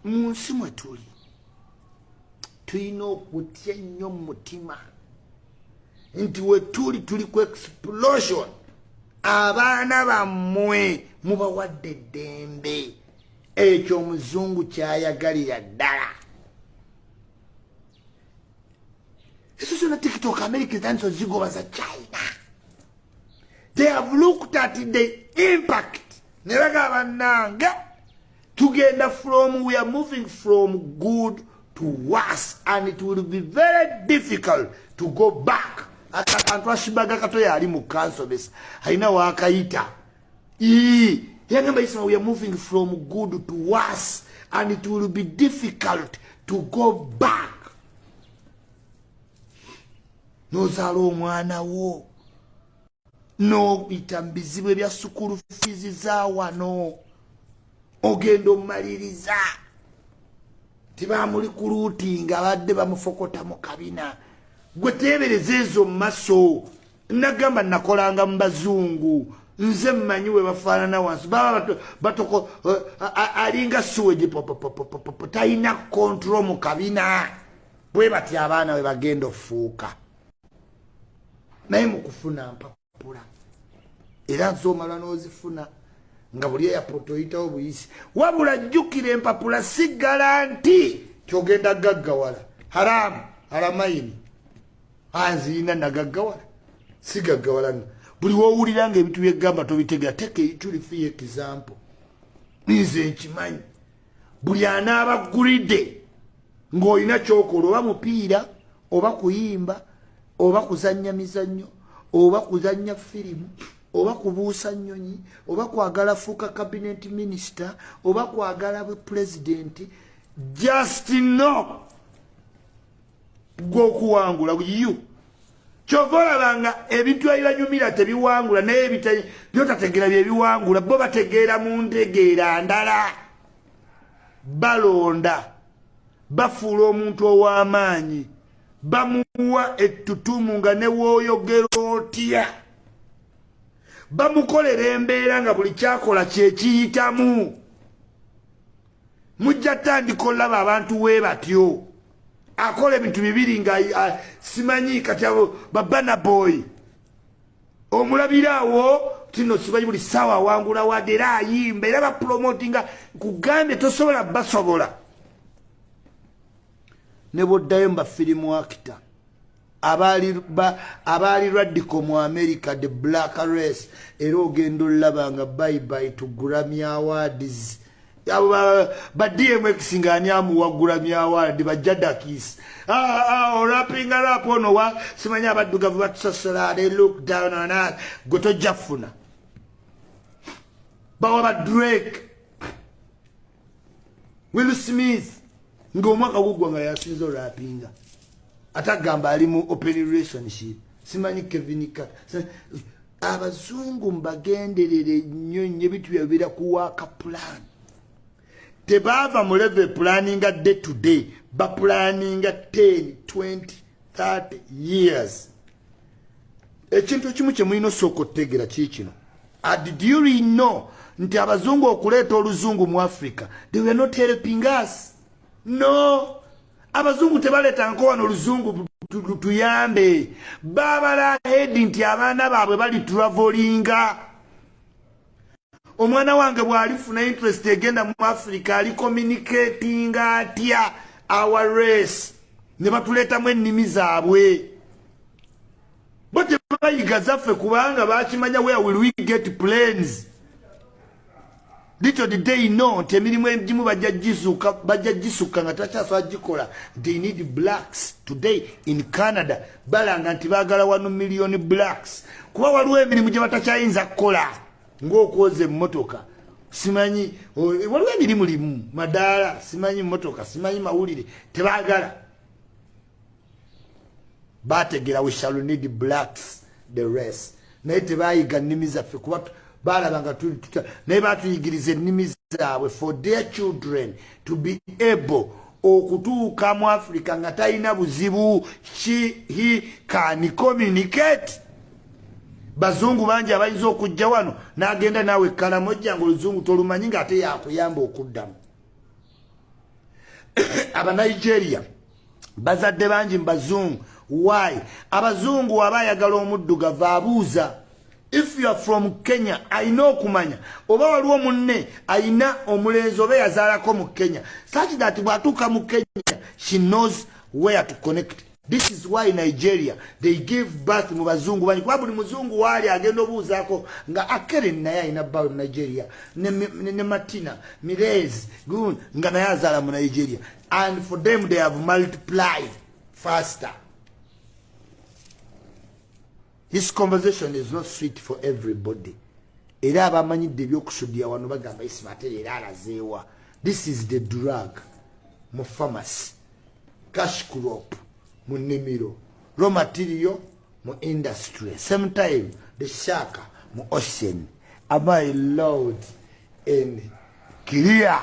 Mu nsi mwe tuli, tulina okutya ennyo mu mutima nti we tuli, tuli ku explosion. Abaana bammwe mubawadde eddembe, ekyo omuzungu kyayagalira ddala. Ezo zona TikTok, America etandise ozigoba za China. They have looked at the impact ne bagamba, "Bannange, tugenda from, we are moving from good to worse and it will be very difficult to go back." Akantu ashibaga kato yali mu kansomesa alina wakayita. Yagamba, "Isma, we are moving from good to worse and it will be difficult to go back." Nozaala omwana wo, noyita mu bizibu ebya school fees za wano, ogenda omumaliriza tibamuli kuluutinga, badde bamufokota mu kabina. Gwe teebereza ezo mu maso. Nagamba nakolanga mu bazungu, nze mmanyi we bafaanana wansi. Baba batoko alinga sewage, talina control mu kabina. Bwe bati abaana we bagenda ofuuka. Naye mukufuna mpapula era nzomala n'ozifuna nga buli airport oyitawo buyisi. Wabula jjukira, empapula sigala nti kyogenda gaggawala. Haramu haramayini anzirina nagaggawala, sigaggawala. Buli wowulira nga ebintu byegamba tobitegera, take ekyulifiyo example. Nze nkimanyi, buli anaaba gulidde ng'olina kyokola, oba mupiira, oba kuyimba, oba kuzannya mizannyo, oba kuzannya firimu, oba kubuusa nnyonyi, oba kwagala fuuka cabinet minister, oba kwagala bwe pulezidenti, just know gwokuwangula you. Kyova olabanga ebintu ebibanyumira tebiwangula, naye byotategeera byebiwangula. Bo bategeera mu ntegeera ndala, balonda, bafuula omuntu ow'amaanyi, bamuwa ettutumu nga ne wooyogera otya, bamukolera embeera nga buli kyakola kyekiyitamu. Mujja tandika olaba abantu we batyo, akola ebintu bibiri nga simanyi. Kati abo ba Burna Boy omulabiraawo tino, simanyi buli ssaawa awangula wadde, era ayimba, era bapromotinga. Kugambye tosobola basobola. Ne bwoddayo mu ba film actor abaali radical mu America, the black race, era ogenda olaba nga bye bye to Grammy Awards. Abo ba DMX nga ani amuwa Grammy Award? Ba Jadakiss orapinga rap ono wa simanyi abaddugavu batusosola, they look down on us. Gwe tojja funa. Bawa ba Drake, Will Smith ng'omwaka gugwa nga yasinza orapinga, ate agamba ali mu open relationship, simanyi Kevin Carter. Abazungu mbagenderere nnyo nnyo, ebintu byabira kuwaaka plan. Tebaava mu level planninga day to day, baplanninga 10, 20, 30 years. Ekintu ekimu kye mulina osooka otutegeera kii kino: did you really know nti abazungu okuleeta oluzungu mu Africa, they were not helping us? No, abazungu tebaleeta wano oluzungu tuyambe. Babala ahead nti abaana baabwe bali travelinga. Omwana wange bw'alifuna interest egenda mu Africa, ali communicating atya our race? Ne batuleetamu ennimi zaabwe. Bo tebayiga zaffe kubanga bakimanya, where will we get planes? Little did they know nti emirimu egimu bajja gisuka nga tebakyasobola gikola. They need blacks today. In Canada balanga nti baagala 1 million blacks, kuba waliwo emirimu gye batakyayinza kukola ng'okwoza emmotoka, simanyi waliwo emirimu limu madaala, simanyi mmotoka, simanyi mawulire, tebaagala. Bategera we shall need blacks, the rest. Naye tebayiga nnimi zaffe kuba balaba nga naye batuyigiriza ennimi zaabwe for their children to be able okutuuka mu Africa nga talina buzibu. She, he can communicate. Bazungu bangi abayinza okujja wano n'agenda naawe ekkalamojja nga oluzungu tolumanyi, ng'ate yakuyamba okuddamu. Abanigeria bazadde bangi mu bazungu. Why? Abazungu waba ayagala omuddugavu, abuuza if you are from Kenya. Ayina okumanya oba waliwo munne ayina omulenzi oba yazaalako mu Kenya, such that bw'atuuka mu Kenya, she knows where to connect. This is why Nigeria, they give birth mu bazungu bangi, kuba buli muzungu waali agenda obuuzaako nga Akeren naye alina bbawe mu Nigeria, ne Martina Mirez nga naye azaala mu Nigeria, and for them, they have multiplied faster. This conversation is not sweet for everybody, era abamanyidde ebyokusudira wano bagamba, "Isima, ate era alazeewa?" This is the drug mu pharmacy, cash crop mu nnimiro, raw material mu industry, same time the shark mu ocean. Am I loud and clear?